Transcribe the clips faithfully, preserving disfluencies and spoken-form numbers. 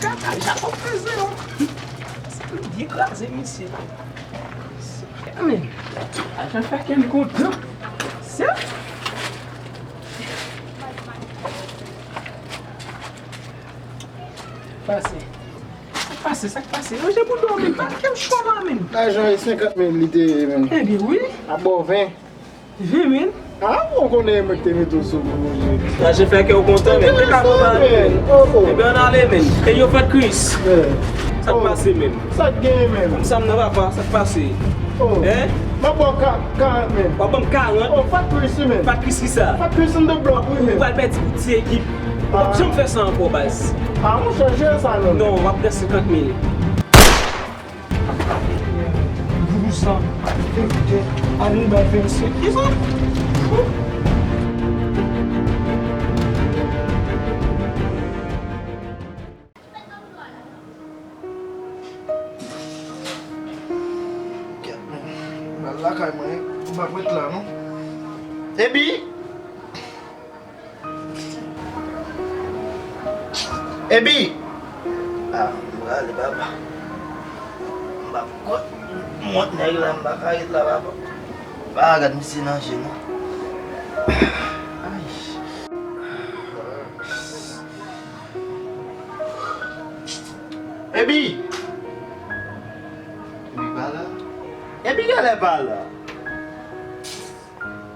Kaka, Jakòb peze, non. Li kraze, mesye. Amen. Ajan fè kè m kontan. Sè. Pase. Sa k pase, sa k pase? Ranje bouda w, men pa kè m cho la, men. Lajan e senkant mil li te ye, men. Ebyen, wi. A ba w ven. Ven, men. Ah, ou konnen mwen te mete w sou pou manje. Lajan fè kè w kontan, men. Te ka konprann, men. Oh, oh. Ebyen, ann ale, men. E yo, Fat Chris. Yeah. Sa k pase, men? Sa k genyen, men? Kòm sa m nan, papa, sa k pase? Oh. Hein? M ap ba w ka-, karant, men. W ap ban m karant? Oh, Fat Chris, men. Fat Chris ki sa? Fat Chris in the block, wi, men. Ou pral pèdi pou ti ekip. Ou p ap janm fè sa ankò, baz. Ah, monchè, jere sa, non. Non, w ap pran senkant mil. Vouzan. Ekouté, ale bay vennsenk. Kisa? Kèt, men. M pral lakay mwen, m p ap ret la, non. Ebi! Ebi! Ah, m prale, papa. M p ap kot mont nèg la, m pa ka ret la, papa. Pa gad misye nan je, non. Ay. Ebi! Ebi pa la? Ebi genlè pa la?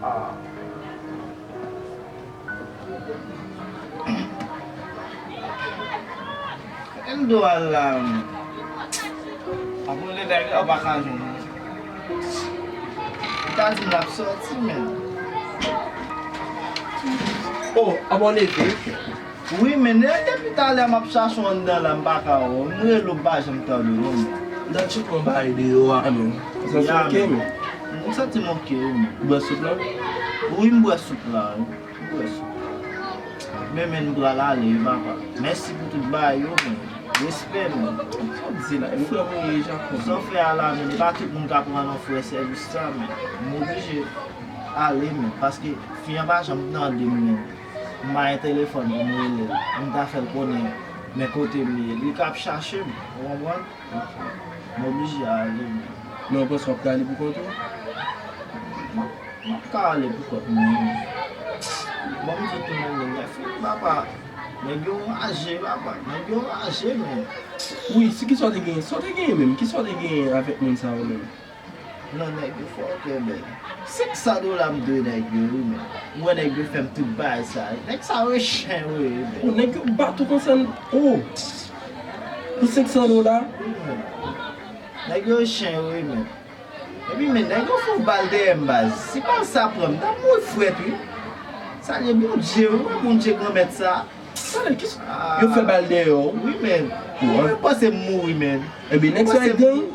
Ah. Kote l dwe al la, men? Apre lè nèg la pa ka jwenn. Li ta di m l ap sòti, men. Oh, abòne, wi. Wi, men, depi talè m ap chache w anndan la, m pa ka wè w. M rele w, m pa janm tande w, non, men. M t ap tcheke yon bagay deyò a, men. Ou santi w oke, men? M santi m oke, wi, men. Ou bwè soup la? Wi, m bwè soup la, wi. M bwè soup la. Men, men, m pral ale, wi, papa. Mèsi pou tout bagay yo, men. Respè, men. Sa w di la? E frè mwen ye, Jakòb. Sa w fè a la, men, e pa tout moun k ap rann yon frè sèvis sa, men. M oblije ale, men, paske fi an pa janm tande m, men. M mayen telefòn pou m rele l, pou m ta fè l konnen men kote m ye. Li k ap chache m, ou konprann? M oblije ale, men. Men w panse w ap ka ale pou kont ou? M ap, m ap ka ale pou kont mwen, men. Bon, m di w tou, men, men, men, papa, nèg yo raje, papa, nèg yo raje, men. Wi, si kisa w te genyen, sa w te genyen menm, kisa w te genyen avèk moun sa yo menm? Non, nèg yo fòkè, men. Senk san dola m dwe nèg yo, wi, men. Ou wè nèg yo fè m tout bagay sa. Nèg sa yo chen, wi, men. O, nèg yo bat ou konsa, o. Pou senk san dola? Wi, men. Nèg yo chen, wi, men. Epi, men, nèg yo fout bal dèyè m, baz. Si bal sa pran m, m t ap mouri frèt, wi. Salye Bondye, wi, Bondye Granmèt sa. Talè, kisa? Yo fè bal dèyè w? Wi, men. Mwen panse m mouri, men. Ebyen, nèg sa e gang?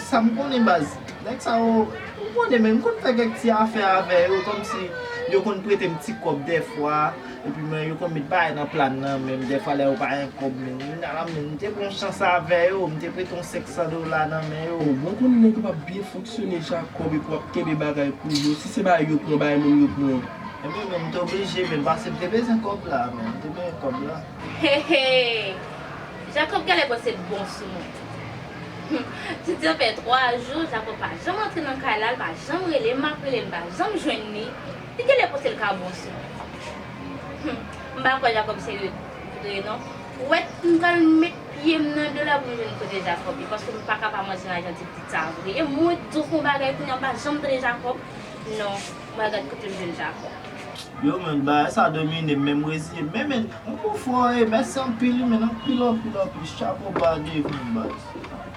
Sa m konnen, baz. Nèg sa yo, ou konnen, men, m konn fè kèk ti afè avè yo, kòmsi yo konn prete m ti kòb dèfwa, epi, men, yo konn met bagay nan pla n nan men m, dèfwa lè yo pa gen kòb, men, men, men, m te pran chans avè yo, m te prete yon senk san dola nan men yo. O, bon, konnen nèg yo p ap byen fonksyone, Jakòb, epi w ap kenbe bagay pou yo. Si se bagay yo pran, bagay moun yo pran. Ebyen, men, m te oblije, men, paske m te bezwen kòb la, men, m te bezwen kòb la. He, he! Jakòb genlè panse l bon sou mwen. Hum, jodi an fè twa jou, Jakòb pa janm antre nan kay la, l pa janm rele m, m ap rele l, m pa janm jwenn li. Li genlè panse l ka bon sou mwen. Hum, m pa kwè Jakòb serye vre non. Ou wè, m pral met pye m nan dlo la pou m jwenn kote Jakòb ye, paske m pa ka pa manje nan jan ti pitit sa vre. E mwen di w yon bagay kounye a, m pa janm tande Jakòb. Non, m pral gad kote m jwenn Jakòb. Yo, men, bagay sa domine m, men m reziye m. Men, men, ou pou fò, e, mèsi anpil, wi, men, anpil, anpil, anpil. Chapo ba devan, baz.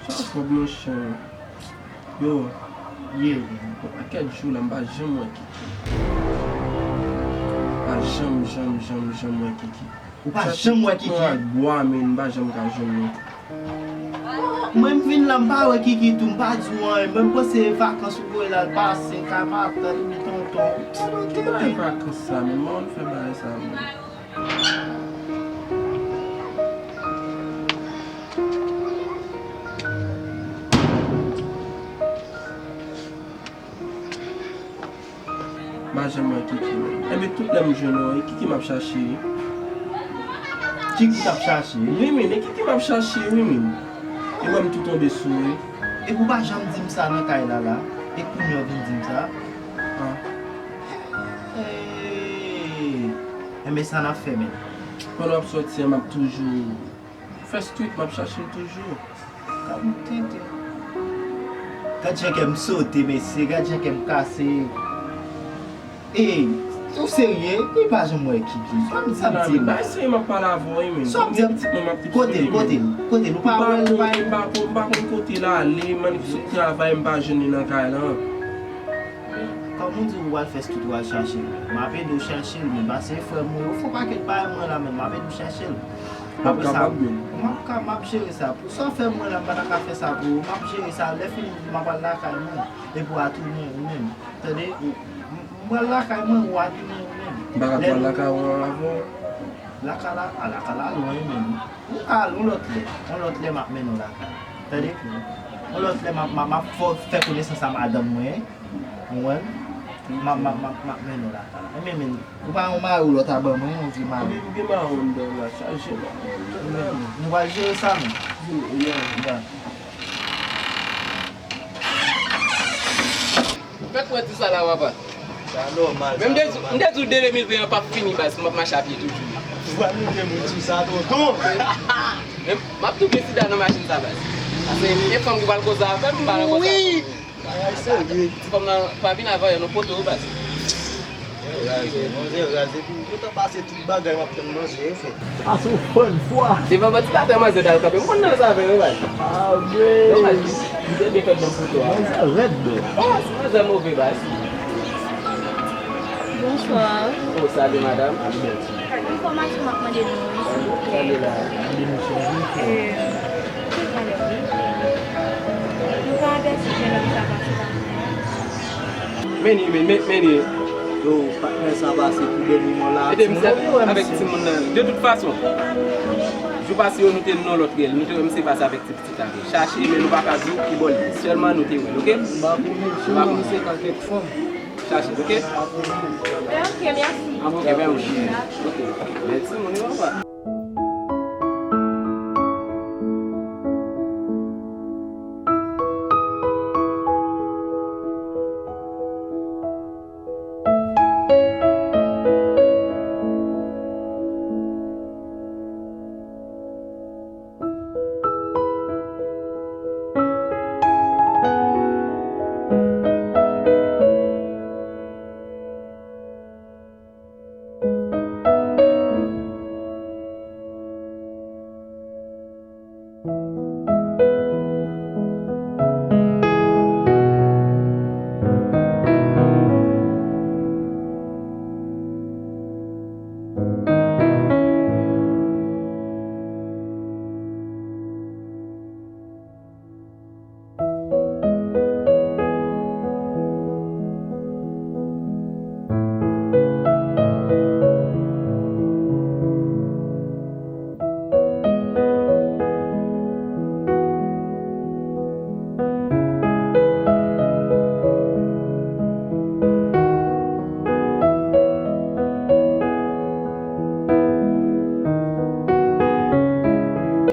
Chapo blanch, yo. Ye, men. Yon pakèt jou la, m pa janm wè Kiki. M pa janm, janm, janm, janm wè Kiki. Ou pa janm wè Kiki? Mwen ak bwa, men, m pa janm ka jwenn li. Mwen, m vin la, m pa wè Kiki tou, m pa di w anyen. Mwen, m panse vakans ou voye l al pase kay matant, epi tonton. Ki bagay vakans sa menm? Mwen fè bagay sa menm. M pa janm wè Kiki, menn. Enben, tout lè m jwenn ou, e Kiki m ap chache, wi. Kiki k ap chache? Wi, menn, e Kiki m ap chache, wi, menn. E wè m tou tonbe sou ou, wi. Epi w pa janm di m sa nan kay la, la. E kounye a w vin di m sa? Ah. Hey! Enben, sa n ap fè, menn? Pandan w ap sòti a, m ap toujou fè street, m ap chache l toujou. Gad yon tenten. Gad jan kè m sote, mesye. Gad jan kè m kase. Ey, ou serye? Li pa janm wè Kiki. Sa m, sa m di la? Bay serye, m ap pale avè w, wi, menn. Sa w ap di? Kote l, kote l, kote l? Ou pa wè l, ou pa... M pa konn, m pa konn kote l ale, man, li sot travay, m pa jwenn li nan kay lan. Kòm ou di ou pral fè street, ou al chache l. M ap ede w chache l, men pase frè m ou yo, fè yon pakèt bagay mwen la, men m ap ede w chache l. Apre sa, m ap ka, m ap jere sa. Pou sa w fè mwen la, m pa ta ka fè sa pou ou. M ap jere sa. Lè fini, m ap al lakay mwen. Epi w a tounen ou menm. Tande? M, m pral lakay mwen, ou a tounen ou menm. M pa ka pral lakay ou avè w? Lakay la, a lakay la lwen menm. Ou ka al yon lòt lè. Yon lòt lè, m ap mennen w lakay. Tande? Yon lòt lè, m ap, m ap, m ap fè, fè konesans a madanm mwen. Ou konprann? M ap, m ap, m ap, m ap mennen w lakay la. Enben, men, ou pa yon mari ou lòt a ban mwen, yon vye mari. M gen mawon anndan la, chaje mawon anndan la. Nou pral jere sa, nou. Vini, vini. Fèt mwen di sa la, papa. Sa nòmal, sa nòmal. Men m te di, m te di w de de mil ven an p ap fini, baz, m ap mache a pye toujou. Ou va moute moun sou sa, tonton. Men m ap toufe sida nan machin sa, baz. Paske e fanm ki pral koze avè m, m pa nan koze avè m. Bagay serye. Ti fanm nan pa vin avè yo, nou pote yo, baz. Manzè raz, manzè raz, epi yo ta pase tout bagay, m ap tann manzè, e fè. Pase yon fann fwa. Se vann ti batè manzè t al kanpe. M konn nan sa avè yo, baz. Ah, men. Non, baz, m te byen fèt nan foto a. Manzè rèd, men. Oh, si manzè move, baz. Bonswa. Oh, salut, madame. Enfòmasyon m ap mande nou, wi, silvouplè. Tande la. Mande nou chanje. Euh, ki valè, wi. Nou ka avèti jennonm sa pase la. Meni, meni, meni. Yo, patnè sa pase pou dènye mò la. Ede m sèvi avèk timoun nan. De tout fason, jou pase yo, nou te nan lòt rèl. Nou te wè misye pase avèk ti pitit la. Chache, men nou pa ka di w ki bò l ye. Sèlman nou te wè l, oke? M pa konnen, sèlman misye ka kèk fanm. Chache, oke? M pa konnen. Oke, mèsi. Ah, oke, ben wi. Oke. Mèsi, moun yo, papa.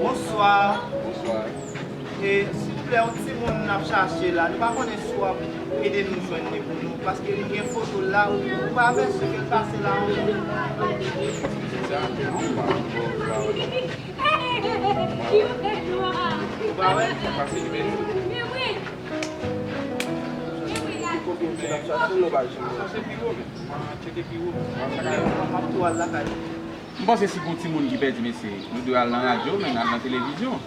Bonswa. Bonswa. E, silvouplè, yon timoun n ap chache la. Nou pa konnen si w ap ede nou jwenn li pou nou, paske nou gen foto l la, ou, ou pa vèse ke l pase la, ou. Ou pa wè? M panse si gon timoun ki pèdi, mesye, nou dwe al nan radyo, men al nan televizyon.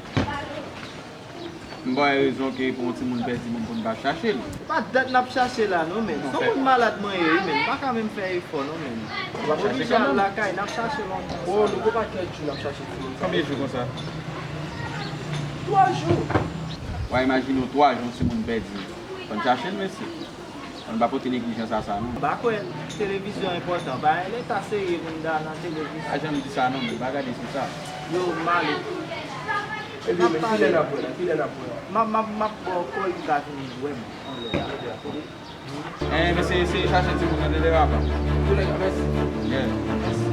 M ba w rezon ke pou yon timoun pèdi moun pou n pa chache l. Pa dat n ap chache la non, men. Se yon moun malad mwen ye, wi, men. M pa ka menm fè efò non, men. M oblije al lakay, n ap chache lontan. Oh, nou gon pakèt jou n ap chache timoun sa. Konbyen jou konsa? Twa jou. W a imajine w twa jou yon timoun pèdi. Fò n chache l, mesye. Fò n pa pote neglijans a sa non. M pa kwè televizyon enpòtan. Pa gen leta serye pou n ta nan televizyon. Pa janm di sa non, men. Pa gade sou sa. Yo, m ale. Epi, men, kilè n ap wè la? Kilè n ap wè la? M ap, m ap, m ap ba w kòl pou w ka vin wè m yon lè la. Eh, mesye, eseye chache timoun nan tande, papa. Tou nèg la, mèsi. Yeah. Mèsi.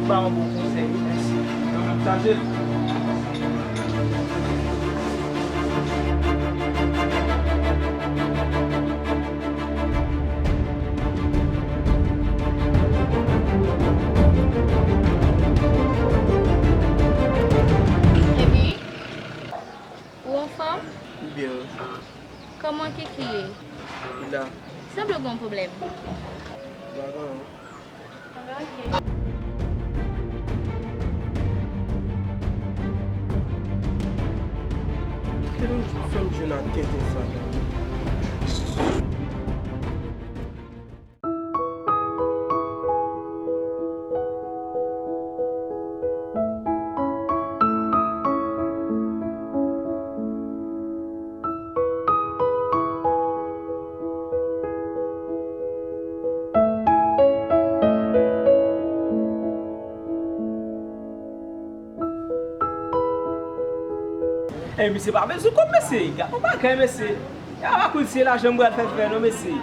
Ba yon bon konsèy, wi, mèsi. Yo, m ap chache l. Epi, ou anfòm? M byen, wi. Kòman Kiki ye? Li la. Sanble w gen yon pwoblèm. Pa gen anyen. Anben, ok. Kilè w fè m jwenn ak tenten sa la? Ey, misye pa bezwen kòb, mesye. Gad yon bagay, mesye. E a koul se lajan m pral fè fè non, mesye.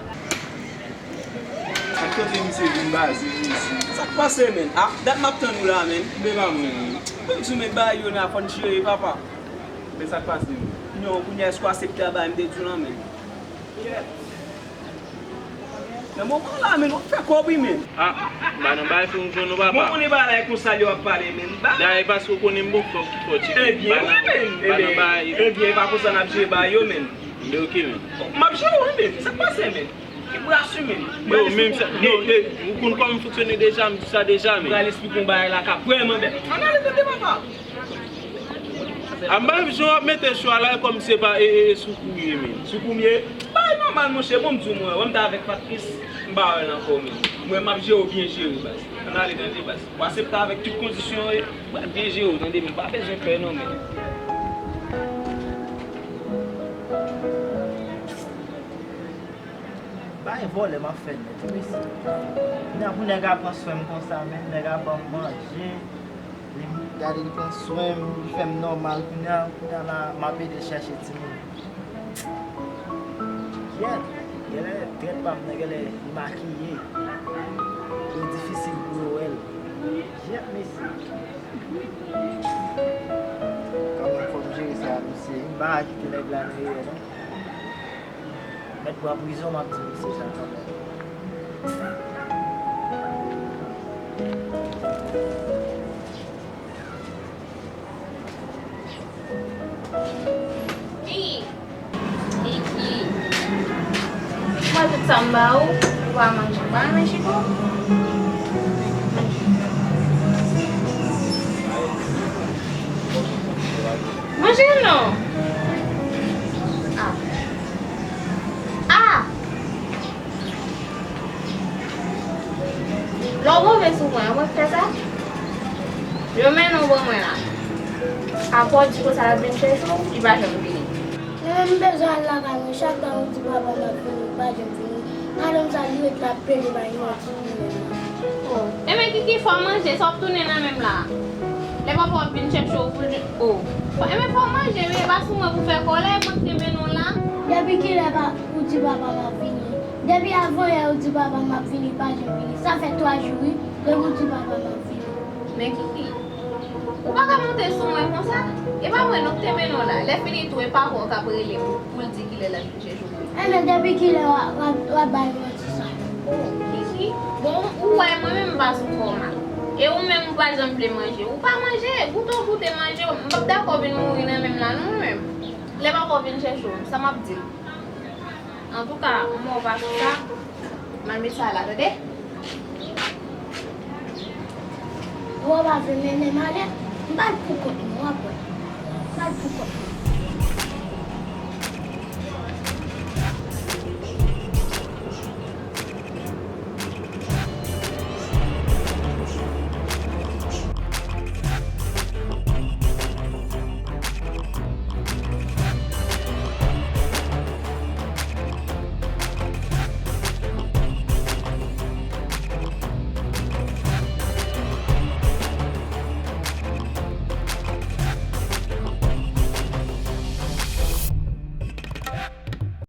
Ak kote misye vin baze, mesye. Sa k pase, menn? A, dat m ap tann ou la, menn. Kenbe pa mwen, menn. Menm si w met bagay yo nan fòn chire, papa. Men sa k pase, menn? Non, kounye a, èske w aksepte a bagay m te di w lan, menn? Kèt. Nan moman la, menn, w ap fè kòb, wi, menn. A, m pa nan bagay fè w jwenn non, papa. Bon, konnen bagay la e konsa yo ap pale, menn. Dayè, paske w konnen m bon frè w ki fò, tcheke. Ebyen, wi, menn. Ebyen, ebyen, e pa konsa n ap jere bagay yo, menn. Ebyen, ok, menn. M ap jere w, wi, menn. Sa k pase, menn? Ki brasi, menn. Yo, menm sa, yo, e, ou konn kòman m fonksyone deja, m di sa deja, menn. Pral esplike yon bagay la k ap vrèman bèl. Ann ale tande, papa. A, m pa wè jan w ap mete cho a la, e kòm se pa, e, e, e sou kou w ye, menn. Sou kou m ye? Bay nòmal, monchè, bon, m di w, mwen, wè m ta avèk Patrice, m pa wè l ankò, menn. Mwen, m ap jere w byen jere, baz. Ann ale tande, baz. W aksepte avèk tout kondisyon yo, m ap byen jere w, tande, menn. Pa bezwen pè, non, menn. Bay vòlè m ap fè nèt, wi, mesye. Kounye a pou nèg la pran swen m konsa, menm nèg la ban m manje, li gade, li pran swen m, li fè m nòmal. Kounye a, kounye a la, m ap ede l chèche timoun. Kyèt, genlè trèt pa m nan, genlè li makiye. Yo difisil pou yo wè l. Kyèt, mesye. Kanmenm, fò m jere sa, mesye. M pa ka kite nèg la nan erè, non. Mèt pran prizon, m ap di misye sa kanmenm. Kiki, Kiki, mwen tout sa m ba ou, ou pa manje, ou pa renmen chiko? Manje non. Ah. Ah! Lè w move sou mwen, mwen k fè sa? Yo mennen w ban mwen la. Apa w di konsa l ap vin chèche w, li pa janm vini. Mwen menm m bezwen al lakay mwen, chak tan ou di papa m ap vini, li pa janm vini. Madanm sa li ret la ap pede bay manti pou mwen. Oh, enben Kiki, fò w manje, sa w ap tounen nan men m la. Lè papa w ap vin chèche w pou l di, oh. Enben fò w manje wi, e pa sou mwen pou fè kòlè, mwen k te mennen w la. Depi kilè pa ou di papa m ap vini? Depi avanyè ou di papa m ap vini, li pa janm vini. Sa fè twa jou wi, depi ou di papa m ap vini. Men Kiki, ou pa ka monte sou mwen konsa. E pa mwen non k te mennen w la. Lè fini tou, e papa w k ap rele m pou l di kilè l ap vin chèche w. Enben, depi kilè w ap, w ap, w ap bay manti sa? Oh, Kiki, bon, ou wè mwen menm m pa sou fòma. E ou menm ou pa janm vle manje. Ou pa manje, goute w goute manje, m p ap dakò vin mouri nan men m la non mwen menm. Lè papa w vin chèche w, sa m ap di l? Antouka, m wè w pa sou sa, m al met sa la, tande? Ou pa vle mennen m ale? M pa al poukont mwen, w ap wè. M pa al poukont mwen.